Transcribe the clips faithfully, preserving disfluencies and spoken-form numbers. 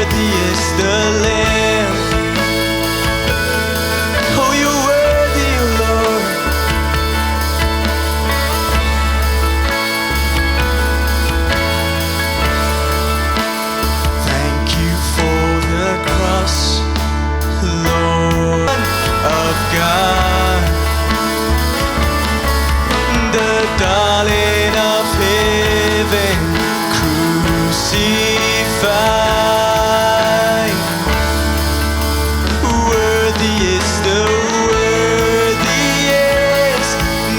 Worthy is the Lamb. Oh, you're worthy, Lord. Thank you for the cross, Lord of God, the darling of heaven, crucified. Worthy is the, worthy is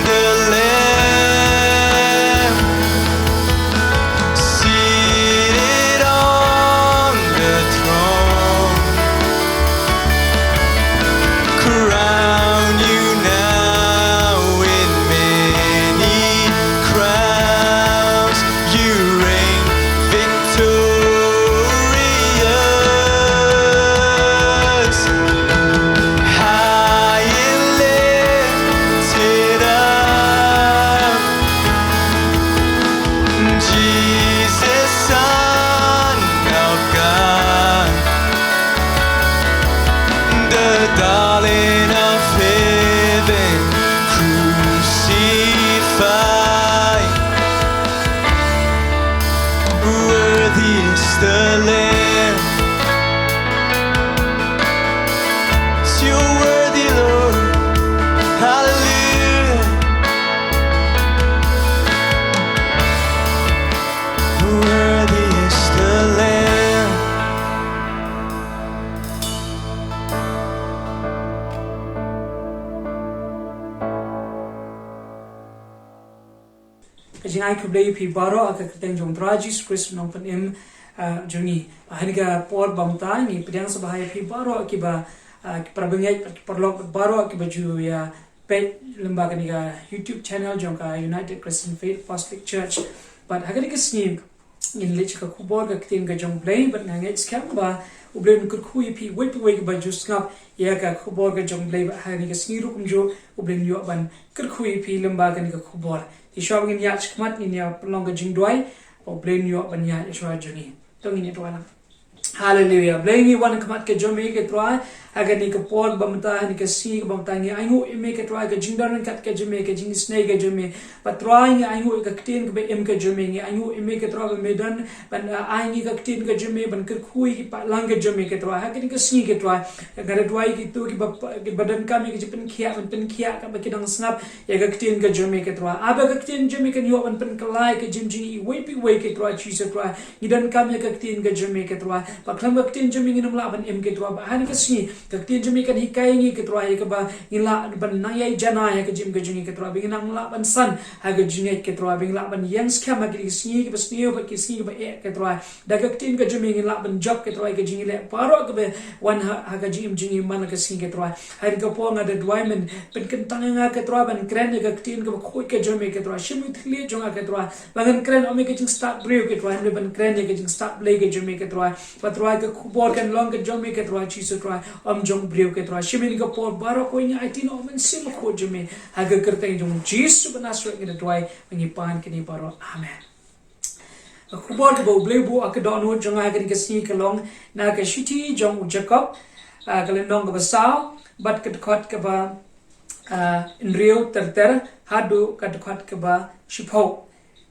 the Lamb seated on the throne. Crown you now in many crowns. You reign victorious, high and lifted up, Jesus, Son of God, the darling of heaven, crucified. Worthy is the Lamb. You're worthy, Lord. Hallelujah. Worthy is the Lamb. Ka jingai khublei ïa phi baroh ha ka kyrteng jong u Trai Jisu Khrist u nongpynim, ah, jong ngi. Ha kane ka por ba mynta ngi pdiang sngewbha ïa phi baroh kiba, ah, ki parabangeit, ki paralok baroh kiba ju ïa peit lyngba kane ka YouTube channel jong ka United Christian Faith Apostolic Church. Bad ha kane ka sngi ngin leit sha ka khubor ka ktien ka jong u Blei, bad nga ngeit skhem ba u Blei un kyrkhu ïa phi uwei pa uwei kiba ju sngap ïa ka khubor ka jong u Blei. Bad ha kane ka sngi ruh kumjuh u Blei un ïoh ban kyrkhu ïa phi lyngba kane ka khubor. Te shuwa ba ngin ïaid shakhmat ngin ïa pynlong ka jingduwai ba u Blei un ïoh ban ïaid shuwa jong ngi. To ngin ïa duwai lang. Haleluya. Blei, ngi wan ha khmat ka jong me ko Trai ha kane ka por ba mynta, ha kane ka sngi ba mynta, ngi ainguh ïa me ko Trai, ka jingdon ryngkat ka jong me, ka jingisynei ka jong me. Bad Trai, ngi ainguh ïa ka ktien kaba im ka jong me, ngi ainguh ïa me ko Trai ba me don ban, ah, ai ngi ka ktien ka jong me ban kyrkhu ïa ki paidlang ka jong me ko Trai. Ha kane ka sngi ko Trai, nga da duwai ïa kito kiba, kiba donkam ïa ka jingpynkhiah, ban pynkhiah katba ki dang sngap ïa ka ktien ka jong me ko Trai. Haba ka ktien jong me kan ïoh ban pynkylla ïa ka jingim jong ngi uwei pa uwei ko Trai Jisu Khrist. Ngi donkam ïa ka ktien ka jong me ko Trai. Bad khlem ka ktien jong me ngin ym lah ban im ko Trai. Bad ha kane ka sngi ka ktien jong me kan hikai ïa ngi ko Trai, ïa kaba ngin lah ban nang ïai janai ha ka jingim ka jong ngi ko Trai. Ba ngin nang lah ban san ha ka jingngeit ko Trai. Ba ngin lah ban ïeng skhem ha kine ki sngi kiba sniew bad ki sngi kiba eh ko Trai. Da ka ktien ka jong me ngin lah ban jop ko Trai ka jingïaleh baroh kaba wan ha, ha ka jingim jong ngi man la ka sngi ko Trai. Ha kane ka por nga da duwai men pynkyntang ïa nga ko Trai ban kren ïa ka ktien kaba khuid ka jong me ko Trai. Shim ïa u thylliej jong nga ko Trai ba ngan kren ym ïa ka jingstad briew ko Trai, hynrei ban kren ïa ka jingstad Blei ka jong me ko Trai. Bad Trai ka khubor kan long ka jong me ko Trai Jisu Khrist, ym jong briew ko Trai. Shim ïa kane ka por baroh ko Trai, ngi aiti noh ïa u Mynsiem Bakhuid jong me. Ha ka kyrteng jong u Jisu ba Nasaret ngi da duwai, ba ngi pan kine baroh. Amen. Ka khubor kaba u Blei u buh ha ka dohnud jong nga ha kane ka sngi ka long na ka shithi jong u Jakob, ah, ka lynnong kaba saw bad ka dkhot kaba, ah, hynriew ter ter haduh ka dkhot kaba shiphew.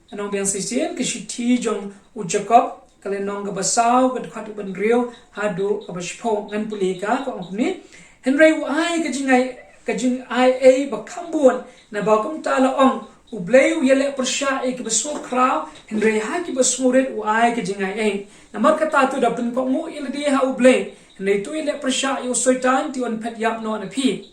Ngan ong biang shisien, ka shithi jong u Jakob ka lynnong kaba saw ka dkhot kaba hynriew haduh kaba shiphew. Ngan pule ka, ka ong kumne. Hynrei u ai ka jingai, ka jingai ei ba kham bun, naba kumta la ong, U Blei u ïaleh pyrshah ïa kiba sngewkhraw, hynrei ha kiba sngewrit u ai ka jingai ei. Namar kata to da pynkohnguh ïa lade ha U Blei, hynrei to ïaleh pyrshah ïa u Soitan, te un phet ïap noh na phi.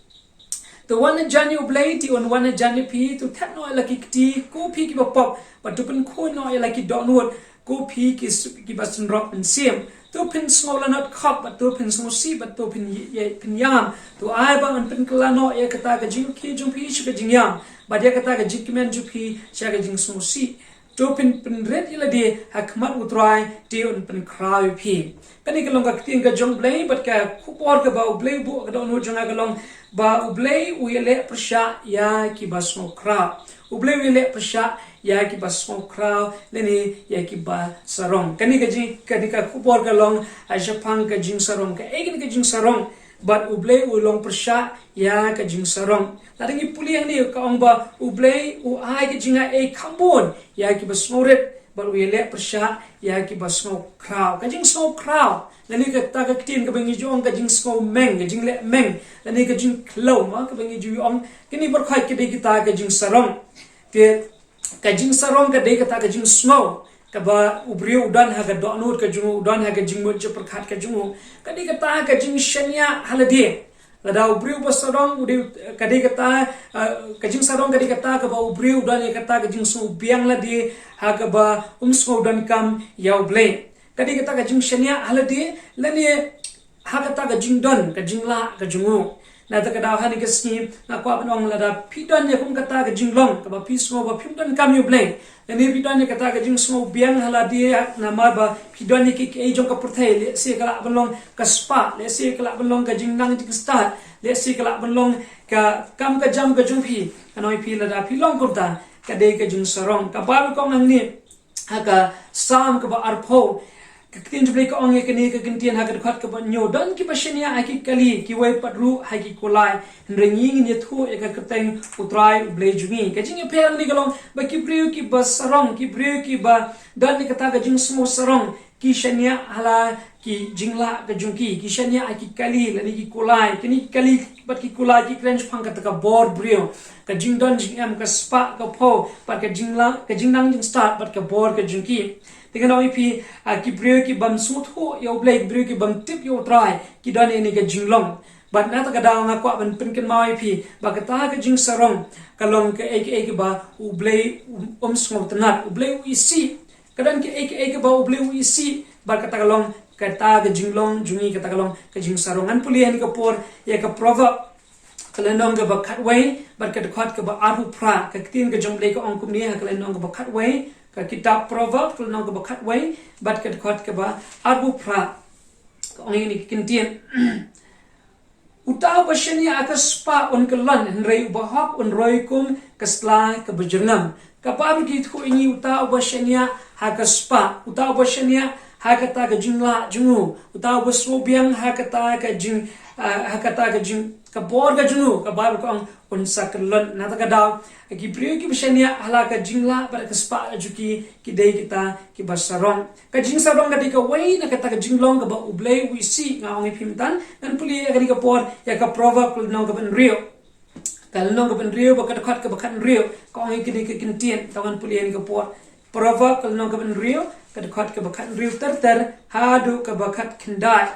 To wan hajan ïa U Blei, te un wan hajan ïa phi. To thep noh ïa la ki kti, ko phi kiba pop, bad to pynkhuid noh ïa la ki dohnud, ko phi ki s-, kiba synrop mynsiem. To pynsngewlanot khop, bad to pynsngewsih, bad to pyn-, ïa-, pynïam. To ai ba ngan pynkylla noh ïa kata ka jingkyrkhu jong phi sha ka jingïam, bad ïa kata ka jingkmen jong phi sha ka jingsngewsih. To pyn-, pynrit ïa lade ha khmat U Trai, te un pynkhraw ïa phi. Kane ka long ka ktien ka jong U Blei, bad ka khubor kaba U Blei u buh ha ka dohnud jong nga ka long ba U Blei u ïaleh pyrshah ïa kiba sngewkhraw. U Blei u ïaleh pyrshah ïa kiba sngewkhraw lane ïa kiba sarong. Kane ka jing, kane ka khubor ka long shaphang ka jingsarong. Kaei kane ka jingsarong? Bad U Blei u long pyrshah ïa ka jingsarong. Lada ngi pule hangne ka ong ba U Blei u ai ka jingai kham bun ïa kiba sngewrit bad u ïaleh pyrshah ïa kiba sngewkhraw. Ka jingsngewkhraw lane kata ka ktien kaba ngi ju ong ka jingsngewmeng, ka jingleh meng lane ka jingkhlaw, ma, kaba ngi ju ong, kane baroh ka dei kata ka jingsarong. Te ka jingsarong ka dei kata ka jingsngew kaba u briew u don ha ka dohnud ka jong u, u don ha ka jingmut jingpyrkhat ka jong u. Ka dei kata ka jingshaniah ha lade. Lada u briew ba sarong u dei, ka dei kata, eh, ka jingsarong ka dei kata kaba u briew u don ïa kata ka jingsngewbiang lade ha kaba um sngewdonkam ïa U Blei. Ka dei kata ka jingshaniah ha lade lane ha kata ka jingdon, ka jinglah ka jong u. Na kata ka daw ha kane ka sngi nga kwah ban ong, lada phi don ïa kum kata ka jinglong kaba phi sngew ba phim donkam ïa U Blei, lane phi don ïa kata ka jingsngewbiang ha lade namar ba phi don ïa kiei kiei jong ka pyrthei, lehse ka lah ban long ka spah, lehse ka lah ban long ka jingnang jingstad, lehse ka lah ban long ka kam ka jam ka jong phi. Ngan ong ïa phi, lada phi long kumta, ka dei ka jingsarong. Ka Baibl ka ong hangne ha ka Salm kaba arphew, ka ktien jong U Blei ka ong ïa kane ka ktien ha ka dkhot kaba hynñiew: Don kiba shaniah ha ki kali, kiwei pat ruh ha ki kulai, hynrei ngi ngin ïathuh ïa ka kyrteng U Trai U Blei jong ngi. Ka jingïapher hangne ka long ba ki briew kiba sarong, ki briew kiba don ïa kata ka jingsngewsarong, ki shaniah ha la ki jinglah ka jong ki, ki shaniah ha ki kali lane ki kulai. Kine ki kali bad ki kulai ki kren shaphang kata ka bor briew, ka jingdon jingem, ka spah ka phew, bad ka jinglah, ka jingnang jingstad bad ka bor ka jong ki. Te ngan ong ïa phi, ah, ki briew ki bym sngewthuh ïa U Blei, ki briew ki bym tip ïa U Trai, ki don ïa kane ka jinglong. Bad na kata ka daw nga kwah ban pynkynmaw ïa phi ba kata ka jingsarong ka long kaei kaei kaba U Blei um, um sngewtynnad, U Blei u isih. Ka don kaei kaei kaba U Blei u isih bad kata ka long kata ka jinglong jong ngi, kata ka long ka jingsarong. Ngan pule ha kane ka por ïa ka Proverb ka lynnong kaba khatwei bad ka dkhot kaba arphew phra. Ka ktien ka jong U Blei ka ong kumne ha ka lynnong kaba khatwei, ka kitab Proverb ka lynnong kaba khatwei bad ka dkhot kaba arphew phra. Ka ong ïa kane ka ktien: Uta uba shaniah ha ka spah un kyllon, hynrei uba hok un roi kum ka sla kaba jyrngam. Ka Baibl ka ïathuh ïa ngi, uta uba shaniah ha ka spah, uta uba shaniah ha kata ka jinglah jong u, uta uba sngewbiang ha kata ka jing, ah, ha kata ka jing, ka bor ka jong u, ka Baibl ka ong un sa kyllon. Na kata ka daw, ki briew kiba shaniah ha la ka jinglah bad ka spah jong ki, ki dei kita kiba sarong. Ka jingsarong ka dei kawei na kata ka jinglong kaba U Blei u isih. Nga ong ïa phi mynta, ngan pule ha kane ka por ïa ka Proverb ka lynnong kaba hynriew. Ka lynnong kaba hynriew bad ka dkhot kaba khathynriew, ka ong ïa kine ki ktien. To ngan pule ha kane ka por. Proverb ka lynnong kaba hynriew, ka dkhot kaba khathynriew ter ter haduh kaba khatkhyndai.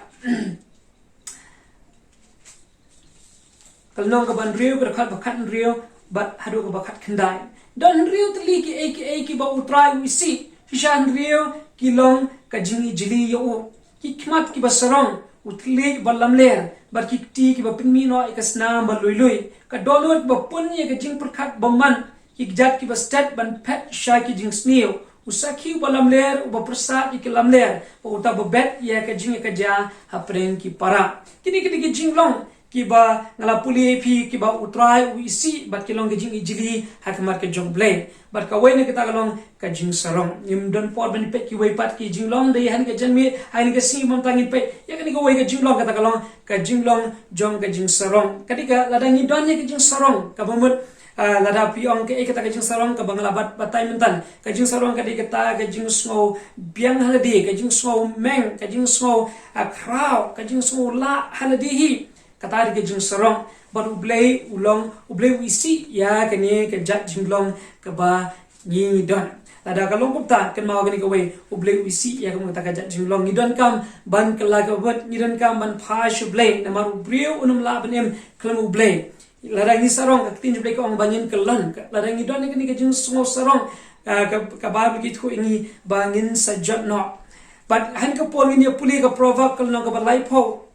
Ka lynnong kaba hynriew, ka dkhot ba khathynriew bad haduh kaba khatkhyndai. Don hynriew tylli kiei kiei kiba U Trai u isih, shisha hynriew ki long ka jingijli ïa u. Ki khmat kiba sarong, u thylliej ba lamler, bad ki kti kiba pynmih noh ïa ka snam ba lui lui. Ka dohnud kaba pun ïa ka jingpyrkhat bymman, ki kjat kiba stet ban phet sha ki jingsniew. U sakhi uba lamler uba pyrsad ïa ki lamler, bad uta uba bet ïa ka jingïakajia hapdeng ki para. Kine ki dei ki jinglong kiba nga la pule ïa phi kiba U Trai u isih bad ki long ka jingijli ha khmat ka jong U Blei. Bad kawei na kita ka long ka jingsarong. Ngim don por ban peit kiwei pat ki jinglong, dei ha kane ka janmiet, ha kane ka sngi mynta ngin peit ïa kane kawei ka jinglong, kata ka long ka jinglong jong ka jingsarong. Ka dei ka, lada ngi don ïa ka jingsarong kaba mut, ah, lada phi ong kaei kata ka jingsarong kaba nga la bat batai mynta. Ka jingsarong ka dei kata ka jingsngewbiang ha lade, ka jingsngewmeng, ka jingsngew, ah, khraw, ka jingsngewlah ha lade hi. Kata ka dei ka jingsarong. Bad U Blei u long, U Blei u isih ïa kane ka jait jinglong kaba ngi don. Lada ka long kumta, kynmaw kane kawei, U Blei u isih ïa kane kata ka jait jinglong. Ngi donkam ban kylla kaba mut, ngi donkam ban phai sha U Blei, namar u briew um lah ban im khlem U Blei. Lada ngi sarong, ka ktien U Blei ka ong ba ngin kyllon. Lada ngi don ïa kane ka jingsngewsarong, ah, ka, ka Baibl ka ïathuh ïa ngi ba ngin sa jot noh. Bad ha kane ka por ngin ïa pule ka Proverb ka lynnong kaba laiphew.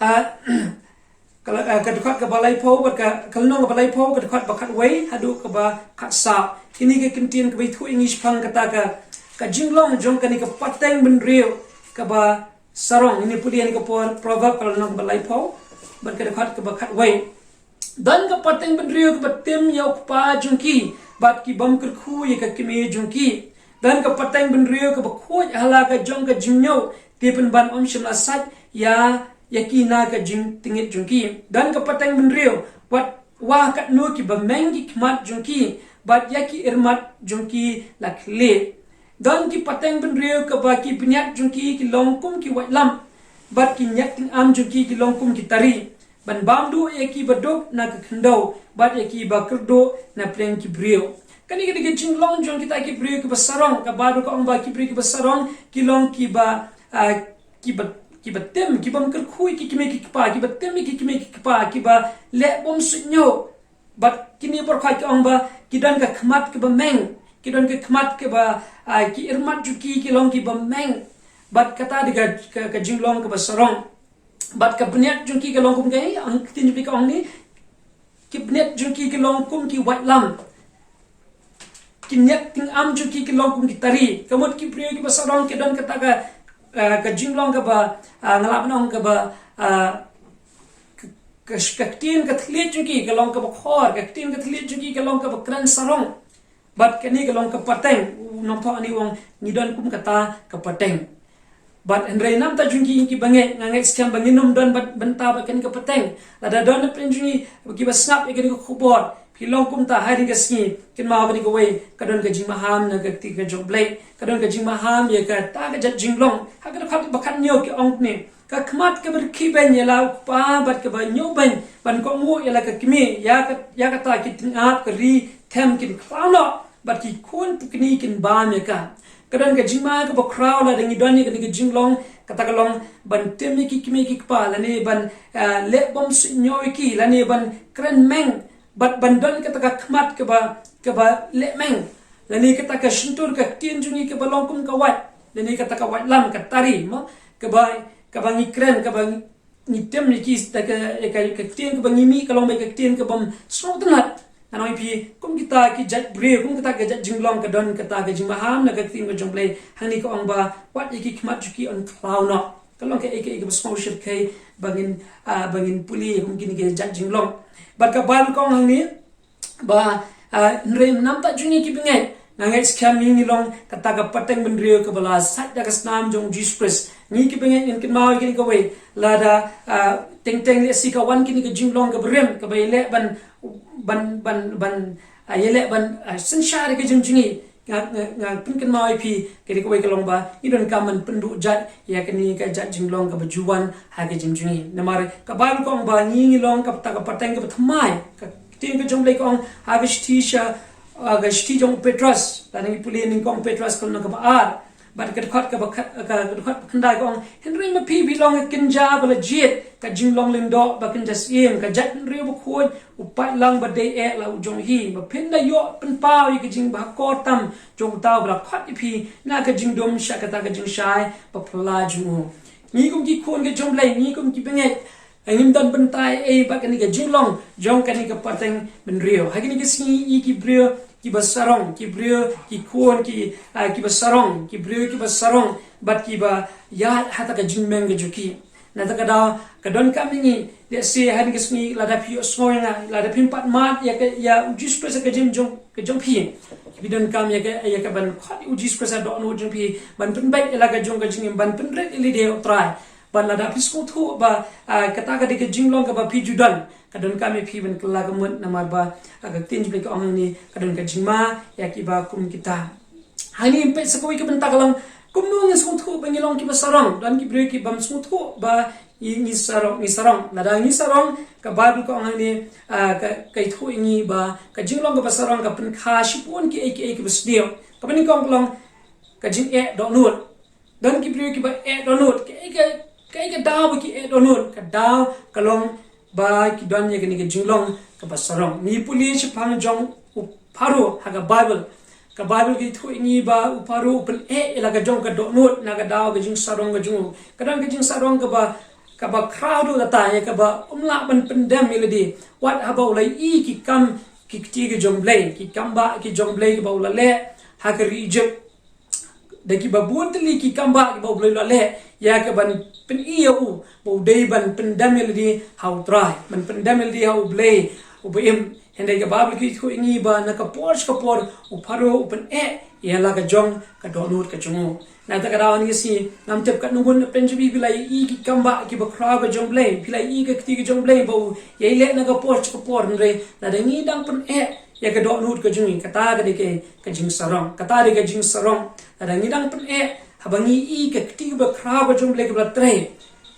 Ah, ka, ah, ka dkhot kaba laiphew bad ka, ka lynnong kaba laiphew, ka dkhot ba khatwei haduh kaba khatsaw. Kine ki ktien kiba ïathuh ïa ngi shaphang kata ka, ka jinglong jong kane ka pateng bynriew kaba sarong. Ngin ïa pule ha kane ka por Proverb ka lynnong kaba laiphew bad ka dkhot kaba khatwei. Don ka pateng bynriew kaba tim ïa u kpa jong ki, bad ki bym kyrkhu ïa ka kmie jong ki. Don ka pateng bynriew kaba khuid ha la ka jong ka jingñiew, te pynban ym shym la sait ïa, ïa ki na ka jingtngit jong ki. Don ka pateng bynriew, wat wah katno kiba meng ki khmat jong ki, bad ïa ki irmat jong ki la khlieh. Don ki pateng bynriew kaba ki bniat jong ki ki long kum ki waitlam, bad ki ñiat tyngam jong ki ki long kum ki tari, ban bam duh ïa ki baduk na ka khyndew, bad ïa ki ba kyrduh na pdeng ki briew. Kane ka dei ka jinglong jong kita ki briew kiba sarong, kaba duh ka ong ba ki briew kiba sarong ki long kiba, ah, kiba, kiba tim, ki bym kyrkhu ïa ki kmie ki kpa, kiba tim ïa ki kmie ki kpa, kiba leh bym suidñiew. Bad kine baroh ki ong ba ki don ka khmat kaba meng, ki don ka khmat kaba, ah, ki irmat jong ki ki long kiba meng. Bad kata dei ka, ka, ka jinglong kaba sarong. Bad ka bniat jong ki ka long kum kaei, ang ktien jong phi ka ong ne, ki bniat jong ki ka long kum ki waitlam. Ki ñiat tyngam jong ki ka long kum ki tari. Ka mut ki briew kiba sarong ki don kata ka, eh, ka jinglong kaba, ah, nga lah ban ong kaba, ah, ka, ka, ka ktien ka thylliej jong ki ka long kaba khor, ka ktien ka thylliej jong ki ka long kaba kren sarong. Bad kane ka long ka pateng, u nongthoh ani u ong ngi don kum kata ka pateng. Bad hynrei namar ta jong ngi ki bangeit, nga ngeit skhem ba ngin ym don bad bynta bad kane ka pateng. Lada don na pdeng jong ngi kiba sngap ïa kane ka khubor, phi long kumta ha kane ka sngi, kynmaw kane kawei, ka don ka jingmaham na ka kti ka jong U Blei, ka don ka jingmaham ïa kata ka jait jinglong. Ha ka dkhot ba khathynñiew ki ong kumne, ka khmat kaba rkhie beiñ ïa la u kpa bad kaba ñiewbeiñ ban kohnguh ïa la ka kmie, ïa ka, ïa kata ki tyngab ka ri them kin khlaw noh, bad ki khun pukni kin bam ïa ka. Ka don ka jingma kaba khraw lada ngi don ïa kane ka jinglong, kata ka long ban tim ïa ki kmie ki kpa, lane ban, eh, leh bym suidñiew ïa ki, lane ban kren meng, bad ban don kata ka khmat kaba, kaba leh meng, lane kata ka shyntur ka ktien jong ngi kaba long kum ka wait, lane kata ka waitlam ka tari, mo, kaba, kaba ngi kren, kaba ngi ngi tim ïa ki da ka, ïa ka, ka ktien kaba ngi mih ka long ba ka ktien kabym sngewtynnat. Ngan ong ïa phi, kum kita ki jait briew, kum kita ki jait jinglong ka don kata ka jingmaham na ka ktien ka jong U Blei. Hangne ka ong ba wat ïa ki khmat jong ki yn khlaw noh. Ka long kaei kaei kaba sngewshyrkhei ba ngin, ah, ba ngin pule kum kine ki jait jinglong. Bad ka Baibl ka ong hangne, ba, ah, hynrei namar ta jong ngi ki bangeit, nga ngeit skhem ngi ngi long kata ka pateng bynriew kaba la sait da ka snam jong U Jisu Khrist. Ngi ki bangeit ngin kynmaw ïa kane kawei, lada, ah, teng teng lehse ka wan kane ka jinglong kaba rim, kaba ïaleh ban, ban, ban, ban, ah, ïaleh ban, ah, synshar ïa ka jingim jong ngi. Nga, nga, nga pynkynmaw ïa phi, kane kawei ka long ba ngi donkam ban pynduh jait ïa kane ka jait jinglong kaba ju wan ha ka jingim jong ngi. Namar ka Baibl ka ong ba ngi ngi long kata ka pateng kaba thymmai. Ka ktien ka jong U Blei ka ong ha ka shithi sha, ha ka shithi jong u Petros, lada ngi pule nyngkong Petros ka lynnong kaba ar, bad ka dkhot kaba kha-, ka, ka dkhot kaba khyndai ka ong, hynrei ma phi phi long ka kynja ba la jied, ka jinglong lyngdoh ba kynja syiem, ka jaitbynriew bakhuid, u paidlang ba dei eh la u jong hi, ba phin da ïoh pynpaw ïa ka jingbha kor tam jong uta uba la khot ïa phi na ka jingdum sha kata ka jingshai baphylla jong u. Ngi kum ki khun ka jong U Blei, ngi kum ki bangeit, ngim don bynta ei ei bad kane ka jinglong jong kane ka pateng bynriew. Ha kine ki sngi ïa ki briew kiba sarong, ki briew, ki khun ki, ah, kiba sarong, ki briew kiba sarong bad kiba ïaid ha kata ka jingmeng ka jong ki. Na kata ka daw ka donkam ïa ngi, lehse ha kine ki sngi lada phi ïohsngew ïa nga, lada phim pat mad ïa ka, ïa U Jisu Khrist ha ka jingim jong, ka jong phi, phi donkam ïa ka, ïa ka ban khot ïa U Jisu Khrist ha dohnud jong phi, ban pynbeit ïa la ka jong ka jingim, ban pynrit ïa lade ha U Trai. Bad lada phi sngewthuh ba, ah, kata ka dei ka jinglong kaba phi ju don, ka donkam ïa phi ban kylla ka mut, namar ba, ah, ka ktien jong U Blei ka ong hangne, ka don ka jingma ïa kiba kum kita. Hangne ngin peit sa kawei ka bynta ka long, kumno ngin sngewthuh ba ngi long kiba sarong, don ki briew kibym sngewthuh ba ngi, ngi sarong, ngi sarong. Lada ngi sarong, ka Baibl ka ong hangne, ah, ka, ka ïathuh ïa ngi ba ka jinglong kaba sarong ka pynkha shibun kiei kiei kiba sniew. Kaba nyngkong ka long ka jingeh dohnud. Don ki briew kiba eh dohnud. Kaei ka, kaei ka daw ba ki eh dohnud? Ka daw ka long ba ki don ïa kane ka jinglong kaba sarong. Ngi pule shaphang jong u Pharaoh ha ka Baibl. Ka Baibl ka ïathuh ïa ngi ba u Pharaoh u pyneh ïa la ka jong ka dohnud na ka daw ka jingsarong ka jong u. Ka don ka jingsarong kaba, kaba khraw duh kata, ïa kaba um lah ban pyndem ïa lade. Wat haba u la ïohi ki kam ki kti ka jong U Blei, ki kam bah ki jong U Blei kaba u la leh ha ka ri Ijipt. Da kiba bun tylli ki kam ba kiba U Blei u la leh ïa ka ban pyni ïa u ba u dei ban pyndem ïa lade ha U Trai, ban pyndem ïa lade ha U Blei uba im. Hynrei ka Baibl ka ïathuh ïa ngi ba na ka por sha ka por u Pharaoh u pyneh ïa la ka jong ka dohnud ka jong u. Na kata ka daw ngi sngew ngam tip katno ngut na pyrshah phi la ïohi ki kam ba kiba khraw ka jong U Blei, phi la ïohi ka kti ka jong U Blei ba u ïai leh na ka por sha ka por. Hynrei lada ngi dang pyneh ïa ka dohnud ka jong ngi, kata ka dei ka, ka jingsarong. Kata dei ka jingsarong. Lada ngi dang pyneh haba ngi ïohi ka kti kaba khraw ka jong U Blei kaba la trei,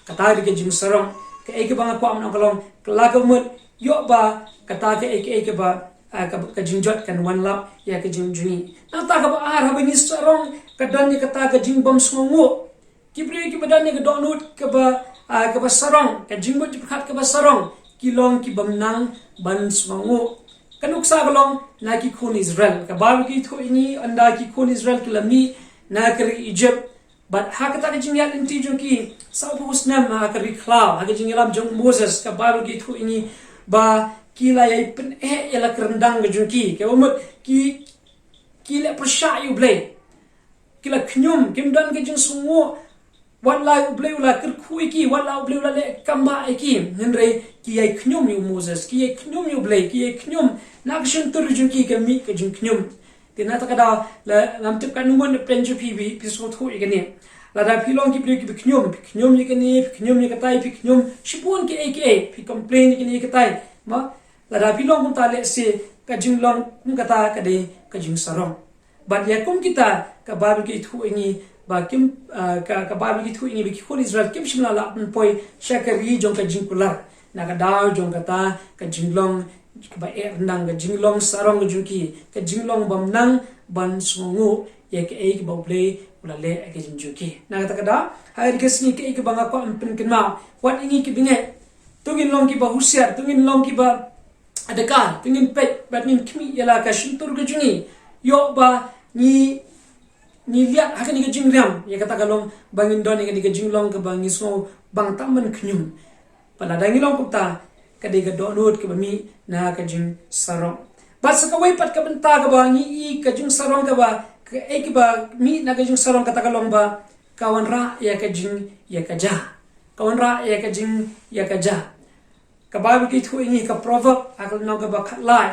kata dei ka jingsarong. Kaei kaba nga kwah ban ong ka long, ka la ka mut ïoh ba kata kaei kaei kaba, ah, ka, ka jingjot kan wan lap ïa ka jing jong ngi. Nangta kaba ar, haba ngi sarong ka don ïa kata ka jingbym sngewnguh. Ki briew kiba don ïa ka dohnud kaba, ah, kaba sarong, ka jingmut jingpyrkhat kaba sarong, ki long kibym nang ban sngewnguh. Ka nuksa ka long na ki khun Israel. Ka Baibl ka ïathuh ïa ngi ynda ki khun Israel ki la mih na ka ri Egypt, bad ha kata ka jingïaid lynti jong ki sawphew snem ha ka ri khlaw, ha ka jingïalam jong u Moses, ka Baibl ka ïathuh ïa ngi ba ki la ïai pyneh ïa la ka ryndang ka jong ki. Kaba mut ki, ki la pyrshah ïa U Blei. Ki la khñium, kim don ka jingsngewnguh. Wat la U Blei u la kyrkhu ïa ki, wat la U Blei u la leh kam ba ïa ki, hynrei ki ïai khñium ïa u Moses, ki ïai khñium ïa U Blei, ki ïai khñium. Na ka shyntur jong ki ka mih ka jingkhñium. Te na kata ka daw, la ngam tip katno ngut na pyrshah phi, phi, phi sngewthuh ïa kane. Lada phi long ki briew kiba khñium, phi khñium ïa kane, phi khñium ïa katai, phi khñium shibun kiei kiei, phi complain ïa kane ïa katai. Mo, lada phi long kumta, leh se ka jinglong kum kata ka dei ka jingsarong. Bad ïa kum kita ka Baibl ka ïathuh ïa ngi ba kim, ah, ka, ka Baibl ka ïathuh ïa ngi ba ki khun Israel kim shym la lah pynpoi sha ka ri jong ka jingkular. Na ka daw jong kata ka jinglong kaba eh ryndang, ka jinglong sarong ka jong ki, ka jinglong bym nang ban sngewnguh ïa kaei kaba U Blei u la leh ha ka jing jong ki. Na kata ka daw, ha ka sngi kaei kaba nga kwah ban pynkynmaw, wat ïa ngi ki bangeit, to ngin long kiba husiar, to ngin long kiba adakar, to ngin peit bad ngin khmih ïa la ka shyntur ka jong ngi. Ïoh ba ngi, ngi liat ha kane ka jingriam, ïa kata ka long ba ngin don ïa kane ka jinglong kaba ngi sngew bang tam ban khñium. Bad lada ngi long kumta, ka dei ka dohnud kaba mih na ka jingsarong. Bad sa kawei pat ka bynta kaba ngi i ka jingsarong kaba, kaei kaba mih na ka jingsarong, kata ka long ba ka wanrah ïa ka jingïakajia. Ka wanrah ïa ka jingïakajia. Ka Baibl ka ïathuh ïa ngi ha ka Proverb, ha ka lynnong kaba khatlai.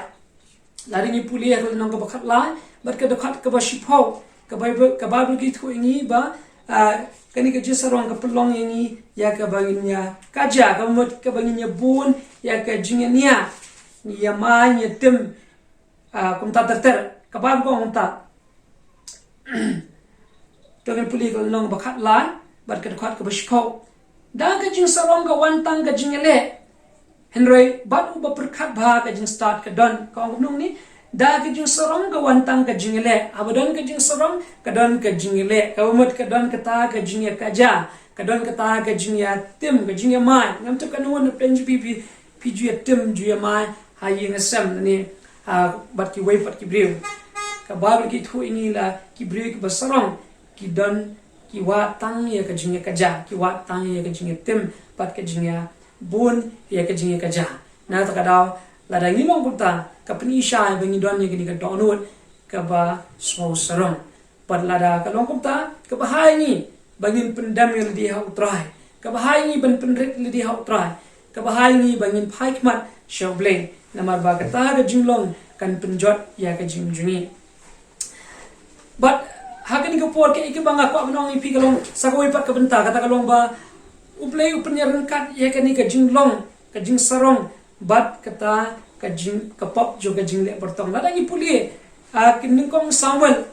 Lada ngi pule ha ka lynnong kaba khatlai bad ka dkhot kaba shiphew, ka Baibl, ka Baibl ka ïathuh ïa ngi ba, ah, kane ka jingsarong ka pynlong ïa ngi ïa kaba ngin ïakajia, kaba mut kaba ngin ïabun ïa ka jingïania, ngi ïamai, ngi ïatim, ah, kumta ter ter. Ka Baibl ka ong kumta. To ngin pule ka lynnong ba khatlai bad ka dkhot kaba shiphew. Da ka jingsarong ka wan tang ka jingïaleh, hynrei bad uba pyrkhat bha ka jingstad ka don. Ka ong kumno ne? Da ka jingsarong ka wan tang ka jingïaleh. Haba don ka jingsarong ka don ka jingïaleh. Kaba mut ka don kata ka jingïakajia, ka don kata ka jingïatim, ka jingïamai. Ngam tip katno ngut na pdeng jong phi, phi, phi ju ïatim, ju ïamai ha ïing ha sem ne, ha, bad kiwei pat ki briew. Ka Baibl ka ïathuh ïa ngi la ki briew kiba sarong ki don, ki wad tang ïa ka jingïakajia, ki wad tang ïa ka jingïatim bad ka jingïabun ïa ka jingïakajia. Na kata ka daw, lada ngi long kumta, ka pyni shai ba ngi don ïa kane ka dohnud kaba sngewsarong. Bad lada ka long kumta, kaba bha ïa ngi ba ngin pyndem ïa lade ha U Trai, kaba bha ïa ngi ban pynrit lade ha U Trai, kaba bha ïa ngi ba ngin phai khmat sha U Blei, namar ba kata ka jinglong kan pynjot ïa ka jing jong ngi. Bad ha kane ka por, kaei kaba nga kwah ban ong ïa phi ka long, sa kawei pat ka bynta, kata ka long ba U Blei u pynïaryngkat ïa kane ka jinglong, ka jingsarong bad kata ka jing, ka pop jong ka jingleh bartong. Lada ngi pule, ah, ka Nyngkong Samuel,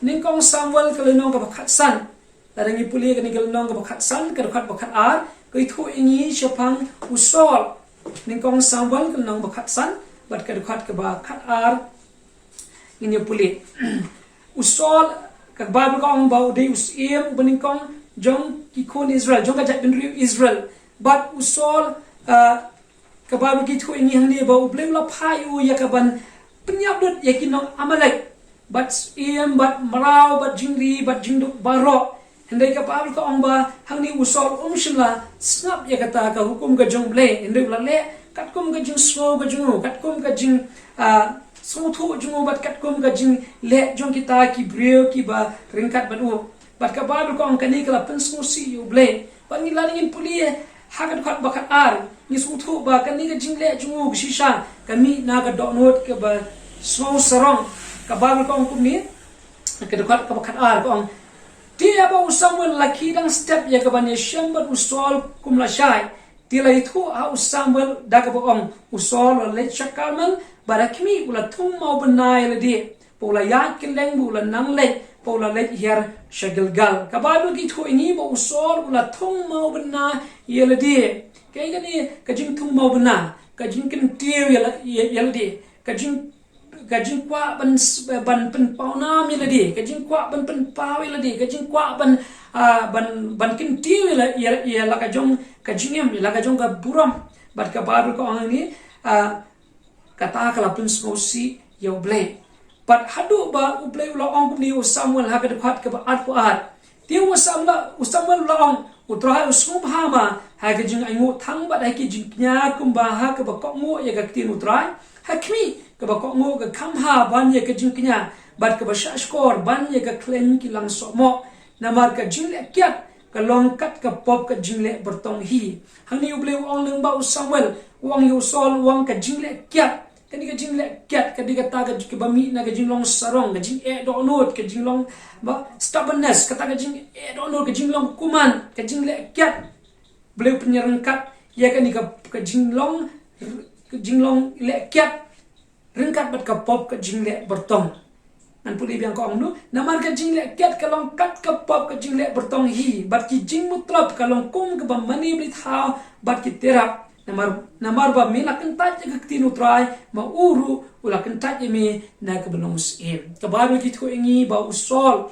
Nyngkong Samuel ka lynnong kaba khatsan. Lada ngi pule kane ka lynnong kaba khatsan, ka dkhot ba khatar, ka ïathuh ïa ngi shaphang u Saul. Nyngkong Samuel ka lynnong ba khatsan bad ka dkhot kaba khatar. Ngin ïa pule. U Saul, ka Baibl ka ong ba u dei u syiem uba nyngkong jong ki khun Israel, jong ka jaitbynriew Israel. Bad u Saul, ah, ka Baibl ka ïathuh ïa ngi hangne ba U Blei u la phah ïa u ïa ka ban pynïap lut ïa ki nong Amalek, bad syiem, bad mraw, bad jingri, bad jingduk baroh. Hynrei ka Baibl ka ong ba hangne u Saul um shym la sngap ïa kata ka hukum ka jong U Blei, hynrei u la leh katkum ka jingsngew ka jong u, katkum ka jing, ah, sngewthuh jong u bad katkum ka jingleh jong kita ki briew kiba ryngkat bad u. Bad ka Baibl ka ong kane ka la pynsngewsih ïa U Blei. Bad ngi la ngin pule ha ka dkhot ba khatar, ngi sngewthuh ba kane ka jingleh jong u ka shisha ka mih na ka dohnud kaba sngewsarong. Ka Baibl ka ong kumne, ka dkhot kaba khatar ka ong, te haba u Samuel la khie dang step ïa kaban ïashem bad u Saul kum lashai, te la ïathuh ha u Samuel da kaba ong, u Saul u la leit sha Karmel, bad ha khmih u la thung mawbynna ïa lade, bad u la ïaid kylleng bad u la nang leit, bad u la leit hiar sha Gilgal. Ka Baibl ka ïathuh ïa ngi ba u Saul u la thung mawbynna ïa lade. Kaei kane ka jingthung mawbynna? Ka jingkyntiew ïa la, ïa, ïa lade. Ka jing, ka jingkwah ban s-, ban pynpaw nam ïa lade, ka jingkwah ban pynpaw ïa lade, ka jingkwah ban, ah, ban, ban kyntiew ïa la, ïa, ïa la ka jong ka jingim, ïa la ka jong ka burom. Bad ka Baibl ka ong hangne, ah, kata ka la pynsngewsih ïa U Blei. Bad haduh ba U Blei u la ong kumne ïa u Samuel ha ka dkhot kaba arphew ar. Te u Samuel, u Samuel u la ong, U Trai u sngewbha ma ha ka jingainguh thang bad ha ka jingkñia kumba ha kaba kohnguh ïa ka ktien U Trai. Ha khmih, kaba kohnguh ka kham bha ban ïa ka jingkñia, bad kaba shahshkor ban ïa ka khleiñ ki langsohmoh. Namar ka jingleh kiad ka long kat ka pop ka jingleh byrtong hi. Hangne U Blei u ong lyngba u Samuel, u ong ïa u Saul, u ong ka jingleh kiad. Kane ka jingleh kiad, kane kata ka jing, kaba mih na ka jinglong sarong, ka jingeh dohnud, ka jinglong ba stubbornness, kata ka jingeh dohnud, ka jinglong kuman, ka jingleh kiad. U Blei u pynïar ryngkat ïa kane ka, ka jinglong, ka jinglong leh kiad ryngkat bad ka pop ka jingleh byrtong. Ngan pule biang ka ong kumno, namar ka jingleh kiad ka long kat ka pop ka jingleh byrtong hi, bad ki jingmutlop ka long kum kaba mane blei thaw bad ki terap. Namar, namar ba me la kyntait ïa ka ktien U Trai, ma u ruh u la kyntait ïa me na kaba long syiem. Ka Baibl ka ïathuh ïa ngi ba u Saul,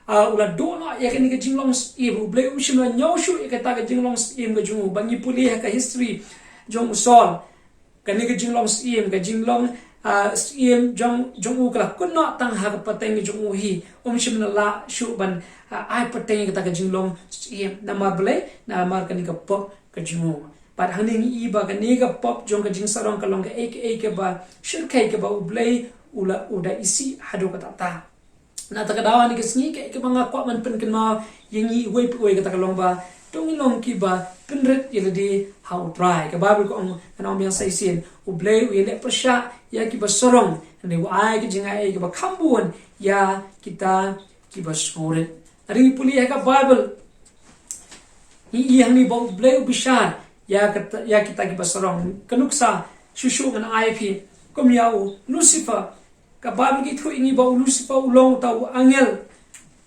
ah, u la duh noh ïa kane ka jinglong syiem, U Blei um shym la ñiew shuh ïa kata ka jinglong syiem ka jong u. Ba ngi pule ha ka history jong u Saul, kane ka jinglong syiem, ka jinglong, ah, syiem jong, jong u ka la kut noh tang ha ka pateng ka jong u hi. Um shym la lah shuh ban, ah, ai pateng ïa kata ka jinglong syiem. Namar balei? Namar kane ka pop ka jong u. Bad hangne ngi i ba kane ka pop jong ka jingsarong ka long kaei kaei kaba shyrkhei kaba U Blei u la, u da isih haduh katta katta. Na kata ka daw hangne ka sngi kaei kaba nga kwah ban pynkynmaw ïa ngi uwei pa uwei kata ka long ba to ngin long kiba pynrit ïa lade ha U Trai. Ka Baibl ka ong, ngan ong biang sa shisien, U Blei u ïaleh pyrshah ïa kiba sarong, hynrei u ai ka jingai kaba kham bun ïa kita kiba sngewrit. Lada ngi pule ha ka Baibl, ngi i hangne ba U Blei u bishar ïa kata, ïa kita kiba sarong. Ka nuksa shuh shuh ngan ai ïa phi, kum ïa u Lucifer. Ka Baibl ka ïathuh ïa ngi ba u Lucifer u long uta u angel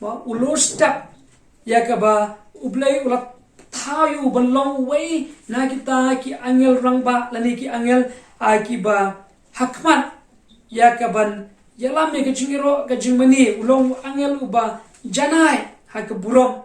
ba u lor step ïa kaba U Blei u la thaw ïa u ban long uwei na kita ki angel rangbah lane ki angel, ah, kiba hakhmat ïa kaban ïalam ïa ka jingïaroh ka jingmane. U long u angel uba janai ha ka burom.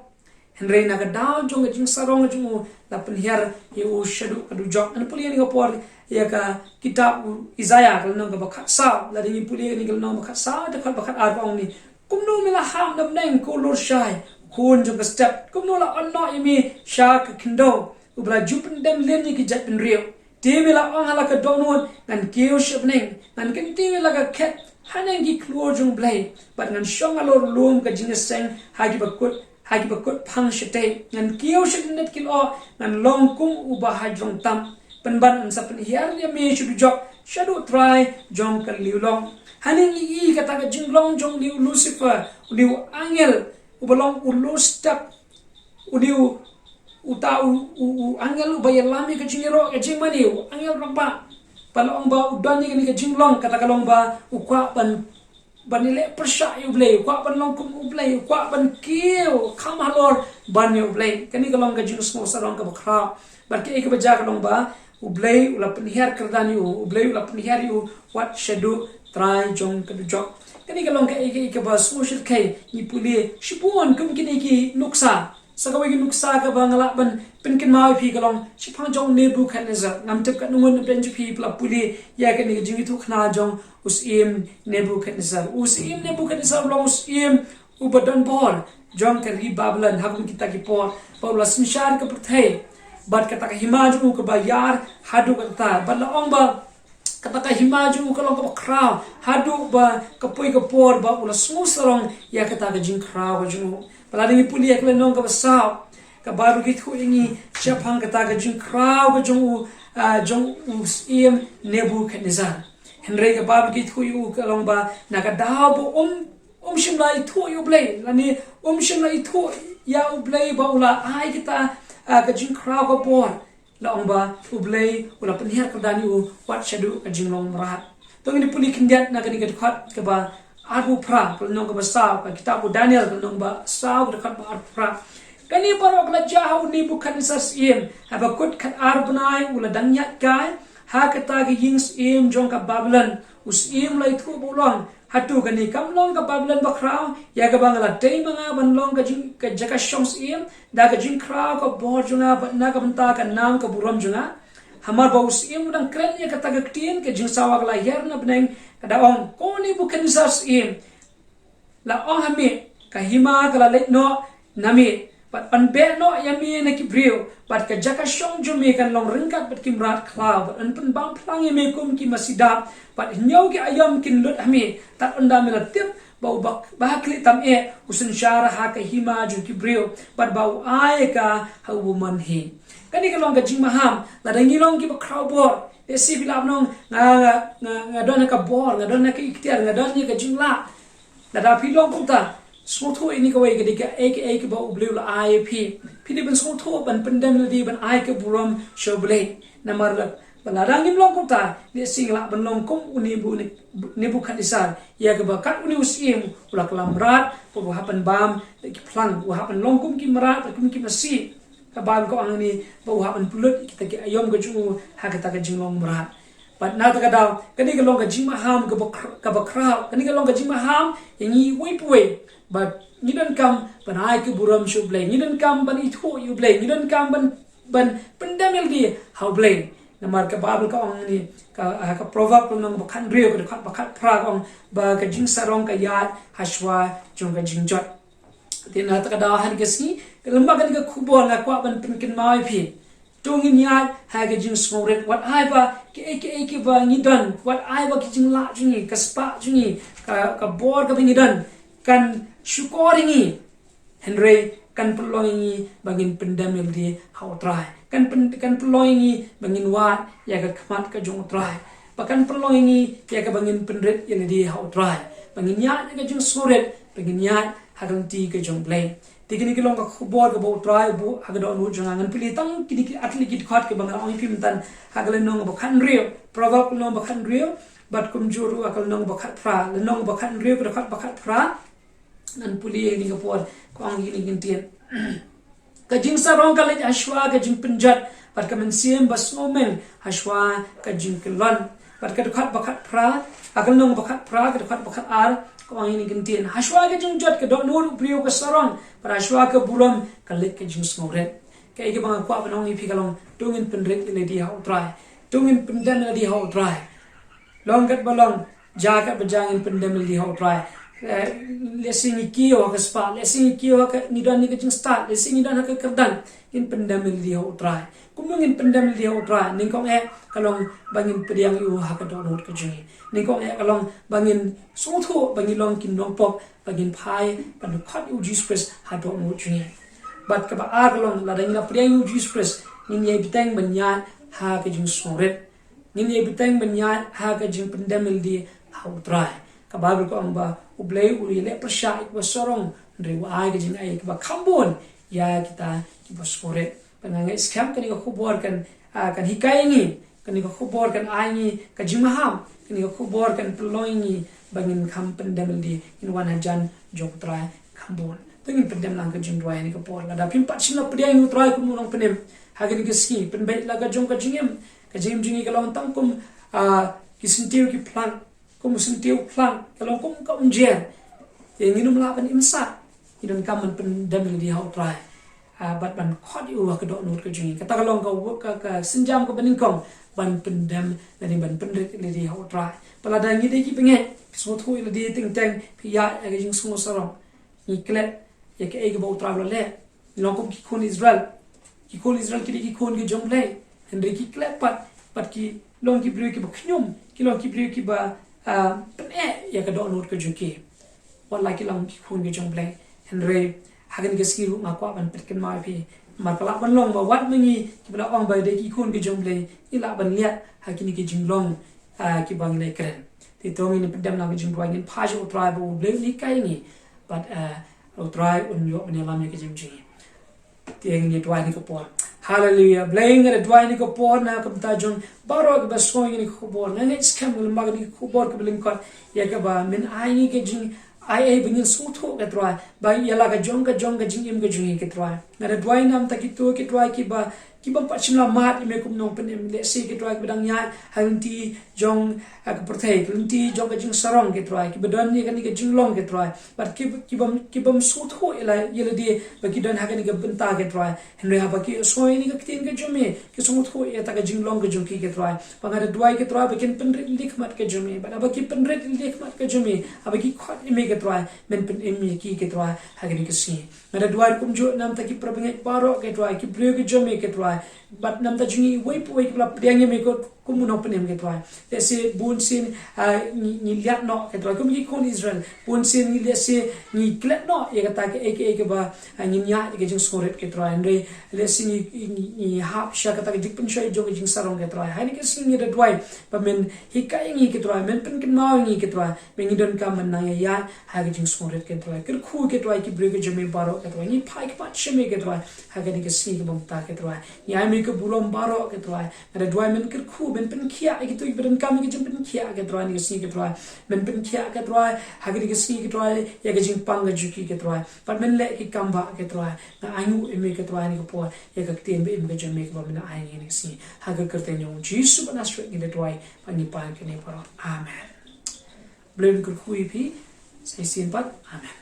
Hynrei na ka daw jong ka jingsarong jong u la pynhiar ïa u shaduh ka dujok. Ngan pule ïa kane ka por ïa ka kitab u Isaiah ka lynnong kaba khatsaw. Lada ngi pule ïa kane ka lynnong ba khatsaw, dkhot ba khatar ka ong kumne, kumno me la hap na bneng ko lor shai, khun jong ka step? Kumno la ot noh ïa me sha ka khyndew, uba la ju pyndem lin ïa ki jaitbynriew? Te me la ong ha la ka dohnud, ngan kiew sha bneng, ngan kyntiew ïa la ka khet haneng ki khlur jong U Blei, bad ngan shong halor lum ka jingïaseng ha kiba kut, ha kiba kut phang shatei. Ngan kiew sha kyndit ki lyoh, ngan long kum uba hajrong tam. Pynban yn sa pynhiar ïa me sha dujok, shaduh Trai jong ka liwlong. Hangne ngi i kata ka jinglong jong une u Lucifer, une u angel uba long u lor step, une u, uta u, u, u angel uba ïalam ïa ka jingïaroh ka jingmane, u angel rangbah. Ba la ong ba u don ïa kane ka jinglong, kata ka long ba u kwah ban, ban ïaleh pyrshah ïa U Blei, u kwah ban long kum U Blei, u kwah ban kiew kham halor ban ïa U Blei. Kane ka long ka jingsngewsarong kaba khraw. Bad kaei kaba jia ka long ba U Blei u la pynhiar kyrdan ïa u, U Blei u la pynhiar ïa u wat shaduh Trai jong ka dujok. Kane ka long kaei kaei kaba sngewshyrkhei. Ngi pule shibun kum kine ki nuksa. Sa kawei ka nuksa kaba nga lah ban pynkynmaw ïa phi ka long shaphang jong u Nebuchadnezzar. Ngam tip katno ngut na pdeng jong phi ba la pule ïa kane ka jingïathuhkhana jong u syiem Nebuchadnezzar. U syiem Nebuchadnezzar u long u syiem uba don bor jong ka ri Babilon ha kum kita ki por, bad u la synshar ka pyrthei bad kata ka hima jong u kaba ïar haduh katta. Bad la ong ba Kata ka hima jong u ka long kaba khraw haduh ba ka poi ka por ba u la sngewsarong ïa kata ka jingkhraw ka jong u. Ba lada ngi pule ïa ka lynnong kaba saw, ka Baibl ka ïathuh ïa ngi shaphang kata ka jingkhraw ka jong u, ah, jong u Syiem Nebukhadnessar. Hynrei ka Baibl ka ïathuh ïa u ka long ba na ka daw ba um, um shym la ïathuh ïa U Blei, lane um shym la ïathuh ïa U Blei ba u la ai kata, ah, ka jingkhraw ka bor, la ong ba U Blei u la pynhiar kyrdan ïa u wat shaduh ka jinglong mrad. To ngin pule khyndiat na kane ka dkhot kaba arphew phra, ka lynnong kaba saw, ka kitab u Daniel, ka lynnong ba saw, ka dkhot ba arphew phra. Kane baroh ka la jia ha u Nebukhadnessar syiem, haba kut khatar bnai u la dang ïaid kai ha kata ka ïing syiem jong ka Babilon. U syiem u la ïathuh ba u long, hato kane kam long ka Babilon bakhraw, ïa kaba nga la tei ma nga ban long ka jing, ka jaka shong syiem, da ka jingkhraw ka bor jong nga bad na ka bynta ka nam ka burom jong nga? Hamar ba u syiem u dang kren ïa kata ka ktien, ka jingsawa ka la hiar na bneng, ka da ong, ko Nebukhadnessar syiem, la ong ha me, ka hima ka la leit noh na me, bad yn beh noh ïa me na ki briew, bad ka jaka shong jong me kan long ryngkat bad ki mrad khlaw, bad yn pynbam phlang ïa me kum ki masi dap, bad hynñiew ki aïom kin lut ha me. Tad ynda me la tip ba u ba, ba ha khlieh tam eh u synshar ha ka hima jong ki briew, bad ba u ai ka ha u bymman hi. Kane ka long ka jingmaham. Lada ngi long kiba khraw bor, lehse phi lah ban ong, nga, nga, nga, nga don ha ka bor, nga don ha ka iktiar, nga don ha ka jinglah. Lada phi long kumta, sngewthuh ïa kane kawei ka dei kaei kaei kaba U Blei u la ai ïa phi. Phi dei ban sngewthuh ban pyndem lade ban ai ka burom sha U Blei. Namar lada, lada ngim long kumta, lehse ngi lah ban long kum u Nebu, Nebukhadnessar, ïa kaba kat une u syiem u la kylla mrad, u hap ban bam ki phlang, u hap ban long kum ki mrad, kum ki masi. Ka Baibl ka ong hangne ba u hap ban pynlut ïa kita ki aïom ka jong u ha kata ka jinglong mrad. Bad na kata ka daw, kane ka long ka jingmaham kaba khr-, kaba khraw, kane ka long ka jingmaham ïa ngi uwei pa uwei. Bad ngi donkam ban ai ka burom sha U Blei, ngi donkam ban ithuh ïa U Blei, ngi donkam ban, ban pyndem ïa lade ha U Blei. Namar ka Baibl ka ong hangne, ka, ha ka Proverb ka lynnong ba khathynriew, ka dkhot ba khatphra ka ong ba ka jingsarong ka ïaid hashwa jong ka jingjot. Te na kata ka daw ha kane ka sngi, lyngba kane ka khubor nga kwah ban pynkynmaw ïa phi. To ngin ïaid ha ka jingsngewrit, wat ai ba kiei kiei kiba ngi don, wat ai ba ki jinglah jong ngi, ka spah jong ngi, ka, ka bor kaba ngi don kan shukor ïa ngi. Hynrei kan pynlong ïa ngi ba ngin pyndem ïa lade ha U Trai. Kan pyn-, kan pynlong ïa ngi ba ngin wad ïa ka khmat ka jong U Trai. Ba kan pynlong ïa ngi ïa kaba ngin pynrit ïa lade ha U Trai. Ba ngin ïaid ha ka jingsngewrit, ba ngin ïaid ha ka lynti ka jong U Blei. Te kine ki long ka khubor kaba U Trai u buh ha ka dohnud jong nga. Ngan pule tang kine ki ar tylli ki dkhot kiba nga la ong ïa phi mynta, ha ka lynnong ba khathynriew, Proverb ka lynnong ba khathynriew, bad kumjuh ruh ha ka lynnong ba khatphra, lynnong ba khathynriew ka dkhot ba khatphra. Ngan pule ïa kane ka por, ka ong kine ki ktien. Ka jingsarong ka leit hashwa ka jingpynjot, bad ka mynsiem ba sngewmeng hashwa ka jingkyllon. Bad ka dkhot ba khatphra, ha ka lynnong ba khatphra, ka dkhot ba khatar, ka ong ïa kine ki ktien. Hashwa ka jingjot ka dohnud u briew ka sarong, bad hashwa ka burom ka leit ka jingsngewrit. Kaei kaba nga kwah ban ong ïa phi ka long, to ngin pynrit ïa lade ha U Trai. To ngin pyndem ïa lade ha U Trai. Long katba long, jia katba jia, ngin pyndem ïa lade ha U Trai. Eh, lehse ngi kiew ha ka spah, lehse ngi kiew ha ka, ngi don ïa ka jingstad, lehse ngi don ha ka kyrdan, ngin pyndem ïa lade ha U Trai. Kumno ngin pyndem ïa lade ha U Trai? Nyngkong eh ka long ba ngin pdiang ïa u ha ka dohnud ka jong ngi. Nyngkong eh ka long ba ngin sngewthuh ba ngi long ki nongpop, ba ngin phai ban khot ïa u Jisu Khrist ha dohnud jong ngi. Bad kaba ar ka long, lada ngi la pdiang ïa u Jisu Khrist, ngin ïai bteng ban ïaid ha ka jingsngewrit. Ngin ïai bteng ban ïaid ha ka jingpyndem ïa lade ha U Trai. Ka Baibl ka ong ba U Blei u ïaleh pyrshah ïa kiba sarong, hynrei u ai ka jingai kaba kham bun ïa kita kiba sngewrit. Bad nga ngeit skhem kane ka khubor kan, ah, kan hikai ïa ngi, kane ka khubor kan ai ïa ngi ka jingmaham, kane ka khubor kan pynlong ïa ngi ba ngin kham pyndem ïa lade, ngin wan hajan jong U Trai kham bun. To ngin pyndem lang ka jingduwai ha kane ka por. Lada phim pat shym la pdiang ïa U Trai kum u nongpynim ha kane ka sngi, pynbeit la ka jong ka jingim. Ka jingim jong ngi ka long tang kum, ah, ki syntiew ki phlang, kum u syntiew phlang, ka long kum ka umjer. Te ngin ym lah ban im sah. Ngi donkam ban pyndem ïa lade ha U Trai, ah, bad ban khot ïa u ha ka dohnud ka jong ngi. Kata ka long ka, ka, ka sienjam kaba nyngkong ban pyndem lane ban pynrit ïa lade ha U Trai. Bad lada ngi dei ki bangeit, sngewthuh ïa lade teng teng, phi ïaid ha ka jingsngewsarong. Ngi klet ïa kaei kaba U Trai u la leh. Ngi long kum ki khun Israel. Ki khun Israel ki dei ki khun ki jong U Blei. Hynrei ki klet pat, pat ki long ki briew kiba khñium, ki long ki briew kiba, ah, pyneh ïa ka dohnud ka jong ki. Wat la ki long ki khun ki jong U Blei. Hynrei ha kane ka sngi ruh nga kwah ban pynkynmaw ïa phi. Namar ka lah ban long ba wat ma ngi kiba la ong ba dei ki khun ki jong U Blei, ngi lah ban liat ha kine ki jinglong, ah, kiba ngi la kren. Te to ngin pyndem lang ka jingduwai, ngin phai sha U Trai ba U Blei un hikai ïa ngi. Bad, ah, U Trai un ïoh ban ïalam ïa ka jingim jong ngi. Te ngin ïa duwai ha kane ka por. Haleluya. Blei, nga da duwai ha kane ka por na ka bynta jong baroh kiba sngewthuh ïa kane ka khubor. Nga ngeit skhem lem bad kane ka khubor kaba lyngkot ïa kaba men ai ngi ka jing, ai, ai ba ngin sngewthuh, ko Trai, ba ïa la ka jong ka jong ka jingim ka jong ngi, ko Trai. Nga da duwai na ka bynta kito, ko Trai, kiba, kiba pat shym la mad ïa me kum u nongpynim, lehse, ko Trai, kiba dang ïaid ha lynti jong, ah, ka pyrthei, lynti jong ka jingsarong, ko Trai, kiba don ïa kane ka jinglong, ko Trai. Bad ki, ki bym, ki bym sngewthuh ïa la, ïa lade ba ki don ha kane ka bynta, ko Trai. Hynrei haba ki ïohsngew ïa kane ka ktien ka jong me, ki sngewthuh ïa kata ka jinglong ka jong ki, ko Trai. Bad nga da duwai, ko Trai, ba kin pynrit lynti khmat ka jong me. Bad haba ki pynrit lynti khmat ka jong me, haba ki khot ïa me, ko Trai, men pynim ïa ki, ko Trai, ha kane ka sngi. Nga da duwai kumjuh na ka bynta ki parabangeit baroh, ko Trai, ki briew ki jong me, ko Trai. Bad na ka bynta jong ngi uwei pa uwei kiba la pdiang ïa me kum, kum u nongpynim, ko Trai. Lehse bun sien, ah, ngi, ngi liat noh, ko Trai, kum ki khun Israel. Bun sien ngi, lehse ngi klet noh ïa kata kaei kaei kaba, ah, ngin ïaid ïa ka jingsngewrit, ko Trai. Hynrei lehse ngi, ngi, ngi hap sha kata ka jingpynshoi jong ka jingsarong, ko Trai. Ha kane ka sngi nga da duwai ba men hikai ïa ngi, ko Trai, men pynkynmaw ïa ngi, ko Trai, ba ngin donkam ban nang ïaid ha ka jingsngewrit, ko Trai. Kyrkhu, ko Trai, ki briew ki jong me baroh, ko Trai. Ngi phai khmat sha me, ko Trai, ha kane ka sngi kaba mynta, ko Trai. Ngi ai me ka burom baroh, ko Trai. Nga da duwai men kyrkhu, men pynkhiah ïa kito kiba donkam ïa ka jingpynkhiah, ko Trai, ha kane ka sngi, ko Trai. Men pynkhiah, ko Trai, ha kane ka sngi, ko Trai, ïa ka jingpang ka jong ki, ko Trai. Bad men leh ki kambah, ko Trai. Nga ainguh ïa me, ko Trai, ha kane ka por ïa ka ktien ba im ka jong me kaba men ai ïa ngi ha kane ka sngi. Ha ka kyrteng jong U Jisu ba Nasaret ngi da duwai bad ngi pan kane baroh. Amen. Blei un kyrkhu ïa phi. Sa shisien pat. Amen.